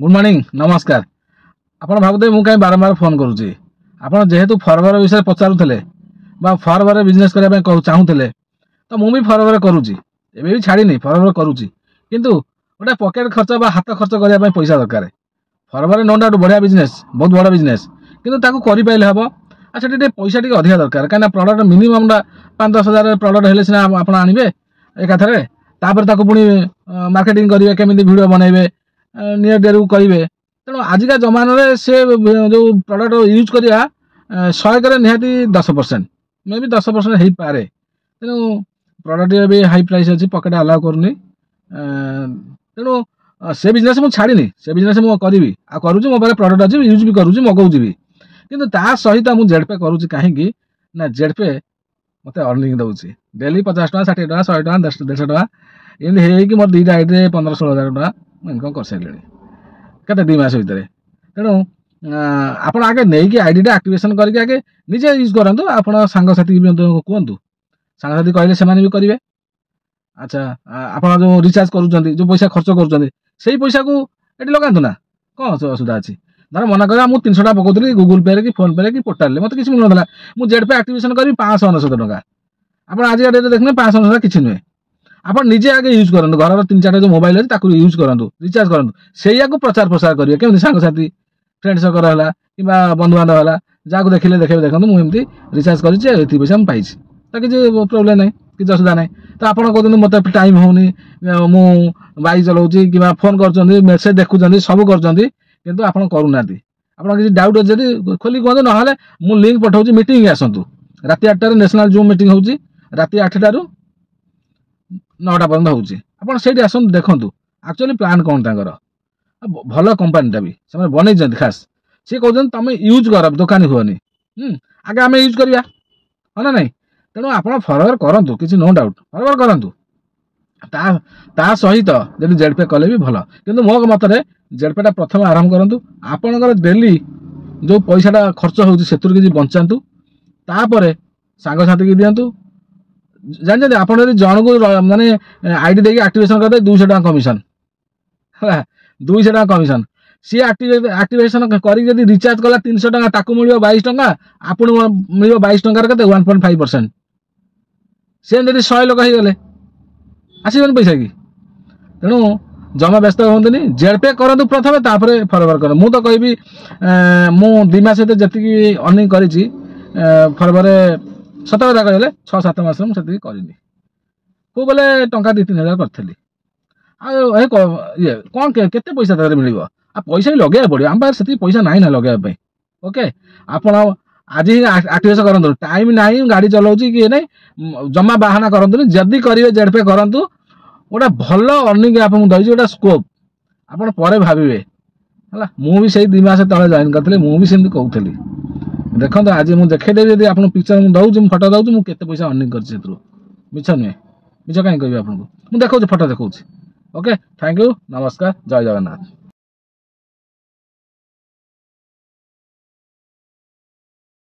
Good morning, ନମସ୍କାର। ଆପଣ ଭାବୁଥିବେ ମୁଁ କାହିଁ ବାରମ୍ବାର ଫୋନ୍ କରୁଛି। ଆପଣ ଯେହେତୁ ଫରଏଭର ବିଷୟରେ ପଚାରୁଥିଲେ ବା ଫରଏଭର ବିଜନେସ୍ କରିବା ପାଇଁ ଚାହୁଁଥିଲେ, ତ ମୁଁ ବି ଫରଏଭର କରୁଛି, ଏବେ ବି ଛାଡ଼ିନି, ଫରଏଭର କରୁଛି। କିନ୍ତୁ ଗୋଟେ ପକେଟ୍ ଖର୍ଚ୍ଚ ବା ହାତ ଖର୍ଚ୍ଚ କରିବା ପାଇଁ ପଇସା ଦରକାର। ଫରଏଭର ନୋ ଡାଉଟ୍ ବଢ଼ିଆ ବିଜନେସ୍, ବହୁତ ବଡ଼ ବିଜନେସ୍, କିନ୍ତୁ ତାକୁ କରିପାରିଲେ ହେବ। ଆଉ ସେଠି ଟିକେ ପଇସା ଟିକେ ଅଧିକା ଦରକାର, କାହିଁକିନା ପ୍ରଡ଼କ୍ଟ ମିନିମମ୍ଟା 5-10 ହଜାର ପ୍ରଡ଼କ୍ଟ ହେଲେ ସିନା ଆପଣ ଆଣିବେ ଏକାଥରେ, ତାପରେ ତାକୁ ପୁଣି ମାର୍କେଟିଂ କରିବେ, କେମିତି ଭିଡ଼ିଓ ବନେଇବେ, ନିୟର ଡିୟରକୁ କରିବେ। ତେଣୁ ଆଜିକା ଜମାନାରେ ସେ ଯେଉଁ ପ୍ରଡ଼କ୍ଟ ୟୁଜ୍ କରିବା ଶହେକରେ ନିହାତି 10%, ମେ ବି 10% ହେଇପାରେ। ତେଣୁ ପ୍ରଡ଼କ୍ଟ ବି ହାଇ ପ୍ରାଇସ୍ ଅଛି, ପକେଟ୍ ଆଲାଉ କରୁନି। ତେଣୁ ସେ ବିଜନେସ୍ ମୁଁ ଛାଡ଼ିନି, ସେ ବିଜନେସ୍ ମୁଁ କରିବି ଆଉ କରୁଛି। ମୋ ପାଖରେ ପ୍ରଡ଼କ୍ଟ ଅଛି, ୟୁଜ୍ ବି କରୁଛି, ମଗାଉଛି ବି। କିନ୍ତୁ ତା ସହିତ ମୁଁ ଜେଡ଼୍ ପେ କରୁଛି, କାହିଁକି ନା ଜେଡ଼୍ ପେ ମୋତେ ଅର୍ଣ୍ଣିଂ ଦେଉଛି ଡେଲି 50 ଟଙ୍କା, 60 ଟଙ୍କା, 100 ଟଙ୍କା, 150 ଟଙ୍କା, ଏମିତି ହେଇକି ମୋର ଦୁଇଟା ଆଇଡ଼ିରେ 15-16 ହଜାର ଟଙ୍କା ମୁଁ ଇନକମ୍ କରିସାରିଲିଣି କେତେ 2 ମାସ ଭିତରେ। ତେଣୁ ଆପଣ ଆଗେ ନେଇକି ଆଇଡ଼ିଟା ଆକ୍ଟିଭେସନ୍ କରିକି ଆଗେ ନିଜେ ୟୁଜ୍ କରନ୍ତୁ, ଆପଣ ସାଙ୍ଗସାଥି ବି ମଧ୍ୟ କୁହନ୍ତୁ, ସାଙ୍ଗସାଥି କହିଲେ ସେମାନେ ବି କରିବେ। ଆଚ୍ଛା, ଆପଣ ଯେଉଁ ରିଚାର୍ଜ କରୁଛନ୍ତି, ଯେଉଁ ପଇସା ଖର୍ଚ୍ଚ କରୁଛନ୍ତି, ସେଇ ପଇସାକୁ ଏଠି ଲଗାନ୍ତୁ ନା, କ'ଣ ଅସୁବିଧା ଅଛି? ଧର ମନେ କରିବା ମୁଁ 300 ଟଙ୍କା ପକାଉଥିଲି ଗୁଗୁଲ୍ ପେରେ କି ଫୋନ୍ ପେରେ କି ପୋର୍ଟାଲରେ, ମୋତେ କିଛି ମିଳୁନଥିଲା। ମୁଁ ଜେଡ଼୍ ପେ ଆକ୍ଟିଭେସନ୍ କରିବି 599 ଟଙ୍କା। ଆପଣ ଆଜିକା ଡେଟ୍ରେ ଦେଖିଲେ 599 କିଛି ନୁହେଁ। ଆପଣ ନିଜେ ଆଗେ ୟୁଜ୍ କରନ୍ତୁ, ଘରର 3-4ଟା ଯେଉଁ ମୋବାଇଲ୍ ଅଛି ତାକୁ ୟୁଜ୍ କରନ୍ତୁ, ରିଚାର୍ଜ କରନ୍ତୁ, ସେଇଆକୁ ପ୍ରଚାର ପ୍ରସାର କରିବେ। କେମିତି? ସାଙ୍ଗସାଥି ଫ୍ରେଣ୍ଡ ସର୍କଲ୍ ହେଲା କିମ୍ବା ବନ୍ଧୁବାନ୍ଧବ ହେଲା, ଯାହାକୁ ଦେଖିଲେ ଦେଖେଇବେ, ଦେଖନ୍ତୁ ମୁଁ ଏମିତି ରିଚାର୍ଜ କରିଛି ଆଉ ଏତିକି ପଇସା ମୁଁ ପାଇଛି, ତ କିଛି ପ୍ରୋବ୍ଲେମ୍ ନାହିଁ, କିଛି ଅସୁବିଧା ନାହିଁ। ତ ଆପଣ କହୁଛନ୍ତି ମୋତେ ଟାଇମ୍ ହେଉନି, ମୁଁ ବାଇକ୍ ଚଲାଉଛି, କିମ୍ବା ଫୋନ୍ କରୁଛନ୍ତି, ମେସେଜ୍ ଦେଖୁଛନ୍ତି, ସବୁ କରୁଛନ୍ତି, କିନ୍ତୁ ଆପଣ କରୁନାହାନ୍ତି। ଆପଣ କିଛି ଡାଉଟ୍ ଅଛି ଯଦି ଖୋଲି କୁହନ୍ତୁ, ନହେଲେ ମୁଁ ଲିଙ୍କ୍ ପଠାଉଛି, ମିଟିଂ ଆସନ୍ତୁ। ରାତି 8ଟାରେ ନ୍ୟାସନାଲ୍ ଜୁମ୍ ମିଟିଂ ହେଉଛି, ରାତି 8ଟାରୁ 9ଟା ପର୍ଯ୍ୟନ୍ତ ହେଉଛି। ଆପଣ ସେଇଠି ଆସନ୍ତୁ, ଦେଖନ୍ତୁ ଆକ୍ଚୁଆଲି ପ୍ଲାନ୍ କ'ଣ ତାଙ୍କର। ଭଲ କମ୍ପାନୀଟା ବି ସେମାନେ ବନେଇଛନ୍ତି ଖାସ୍। ସିଏ କହୁଛନ୍ତି ତମେ ୟୁଜ୍ କର, ଦୋକାନୀ ହୁଅନି। ଆଗେ ଆମେ ୟୁଜ୍ କରିବା, ହଁ ନା ନାଇଁ? ତେଣୁ ଆପଣ ଫରଏଭର କରନ୍ତୁ, କିଛି ନୋ ଡାଉଟ୍, ଫରଏଭର କରନ୍ତୁ। ତା ସହିତ ଯଦି ଜେଡ଼୍ ପେ କଲେ ବି ଭଲ, କିନ୍ତୁ ମୋ ମତରେ ଜେଡ଼୍ ପେଟା ପ୍ରଥମେ ଆରମ୍ଭ କରନ୍ତୁ। ଆପଣଙ୍କର ଡେଲି ଯେଉଁ ପଇସାଟା ଖର୍ଚ୍ଚ ହେଉଛି ସେଥିରୁ କିଛି ବଞ୍ଚାନ୍ତୁ, ତାପରେ ସାଙ୍ଗସାଥିକି ଦିଅନ୍ତୁ। ଜାଣିଛନ୍ତି ଆପଣ ଯଦି ଜଣକୁ ମାନେ I D ଦେଇକି ଆକ୍ଟିଭେସନ୍ କରିଦେବେ, 200 ଟଙ୍କା କମିଶନ୍, ହେଲା 200 ଟଙ୍କା କମିଶନ୍। ସିଏ ଆକ୍ଟିଭେସନ୍ କରିକି ଯଦି ରିଚାର୍ଜ କଲା 300 ଟଙ୍କା, ତାକୁ ମିଳିବ 22 ଟଙ୍କା, ଆପଣଙ୍କୁ ମିଳିବ 22 ଟଙ୍କାର କେତେ 1.5%। ସେମିତି ଯଦି 100 ଲୋକ ହେଇଗଲେ ଆସିବନି ପଇସା କି? ତେଣୁ ଜମା ବ୍ୟସ୍ତ ହୁଅନ୍ତୁନି, ଜେଡ଼୍ ପେ କରନ୍ତୁ ପ୍ରଥମେ, ତାପରେ ଫରଏଭର କରନ୍ତୁ। ମୁଁ ତ କହିବି ମୁଁ 2 ମାସ ଭିତରେ ଯେତିକି ଅର୍ଣ୍ଣିଂ କରିଛି ଫରଏଭରରେ, ସତ କଥା କହିଲେ 6-7 ମାସରେ ମୁଁ ସେତିକି କରିନି, କେଉଁ ବୋଲେ ଟଙ୍କା 2-3 ହଜାର କରିଥିଲି। ଆଉ ଏ ଇଏ କ'ଣ କେତେ ପଇସା ତାଦେହରେ ମିଳିବ? ଆଉ ପଇସା ବି ଲଗେଇବାକୁ ପଡ଼ିବ, ଆମ ପାଖରେ ସେତିକି ପଇସା ନାହିଁ ନା ଲଗେଇବା ପାଇଁ। ଓକେ, ଆପଣ ଆଜି ହିଁ ଆକ୍ଟିଭେସନ୍ କରନ୍ତୁ। ଟାଇମ୍ ନାହିଁ, ଗାଡ଼ି ଚଲାଉଛି କି ନାହିଁ, ଜମା ବାହାନା କରନ୍ତୁନି। ଯଦି କରିବେ ଜେଡ଼୍ ପେ କରନ୍ତୁ, ଗୋଟେ ଭଲ ଅର୍ଣ୍ଣିଂ ଆପଣଙ୍କୁ ଦେଇଛି, ଗୋଟେ ସ୍କୋପ୍, ଆପଣ ପରେ ଭାବିବେ। ହେଲା, ମୁଁ ବି ସେଇ 2 ମାସ ତଳେ ଜଏନ୍ କରିଥିଲି, ମୁଁ ବି ସେମିତି କହୁଥିଲି। ଦେଖନ୍ତୁ ଆଜି ମୁଁ ଦେଖେଇଦେବି, ଯଦି ଆପଣଙ୍କୁ ପିକ୍ଚର ମୁଁ ଦେଉଛି, ମୁଁ ଫଟୋ ଦେଉଛି, ମୁଁ କେତେ ପଇସା ଅର୍ଣ୍ଣିଂ କରିଛି ସେଥିରୁ। ମିଛ ନୁହେଁ, ମିଛ କାହିଁ କହିବି ଆପଣଙ୍କୁ, ମୁଁ ଦେଖାଉଛି, ଫଟୋ ଦେଖାଉଛି। ଓକେ, thank you, ନମସ୍କାର, ଜୟ ଜଗନ୍ନାଥ।